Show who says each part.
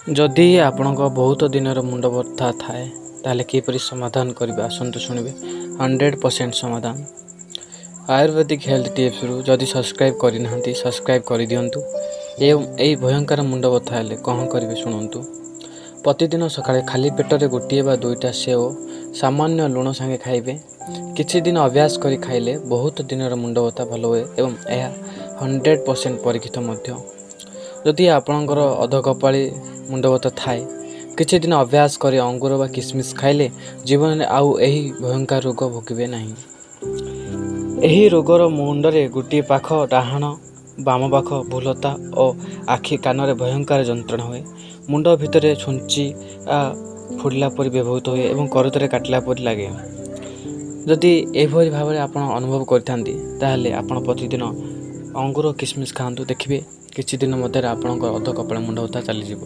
Speaker 1: ଯଦି ଆପଣଙ୍କ ବହୁତ ଦିନର ମୁଣ୍ଡ ବଥା ଥାଏ, ତାହେଲେ କିପରି ସମାଧାନ କରିବେ, ଆସନ୍ତୁ ଶୁଣିବେ 100% ସମାଧାନ। ଆୟୁର୍ବେଦିକ ହେଲ୍ଥ ଟିପ୍ସରୁ ଯଦି ସବସ୍କ୍ରାଇବ୍ କରିନାହାନ୍ତି, ସବସ୍କ୍ରାଇବ୍ କରିଦିଅନ୍ତୁ ଏବଂ ଏହି ଭୟଙ୍କର ମୁଣ୍ଡ ବଥା ହେଲେ କ'ଣ କରିବେ ଶୁଣନ୍ତୁ। ପ୍ରତିଦିନ ସକାଳେ ଖାଲି ପେଟରେ ଗୋଟିଏ ବା ଦୁଇଟା ସେଓ ସାମାନ୍ୟ ଲୁଣ ସାଙ୍ଗେ ଖାଇବେ। କିଛି ଦିନ ଅଭ୍ୟାସ କରି ଖାଇଲେ ବହୁତ ଦିନର ମୁଣ୍ଡ ବଥା ଭଲ ହୁଏ ଏବଂ ଏହା 100% ପରୀକ୍ଷିତ ମଧ୍ୟ। ଯଦି ଆପଣଙ୍କର ଅଧକପାଳି ମୁଣ୍ଡବଥା ଥାଏ, କିଛି ଦିନ ଅଭ୍ୟାସ କରି ଅଙ୍ଗୁର ବା କିସମିସ୍ ଖାଇଲେ ଜୀବନରେ ଆଉ ଏହି ଭୟଙ୍କର ରୋଗ ଭୋଗିବେ ନାହିଁ। ଏହି ରୋଗର ମୁଣ୍ଡରେ ଗୋଟିଏ ପାଖ, ଡାହାଣ ବାମ ପାଖ ଭୁଲତା ଓ ଆଖି, କାନରେ ଭୟଙ୍କର ଯନ୍ତ୍ରଣା ହୁଏ। ମୁଣ୍ଡ ଭିତରେ ଛୁଞ୍ଚି ଫୁଡ଼ିଲା ପରି ବ୍ୟବହୃତ ହୁଏ ଏବଂ କରତରେ କାଟିଲା ପରି ଲାଗେ। ଯଦି ଏଭଳି ଭାବରେ ଆପଣ ଅନୁଭବ କରିଥାନ୍ତି, ତାହେଲେ ଆପଣ ପ୍ରତିଦିନ ଅଙ୍ଗୁର, କିସମିସ୍ ଖାଆନ୍ତୁ। ଦେଖିବେ, କିଛି ଦିନ ମଧ୍ୟରେ ଆପଣଙ୍କ ଅଧ କପାଳ ମୁଣ୍ଡ ବଥା ଚାଲିଯିବ।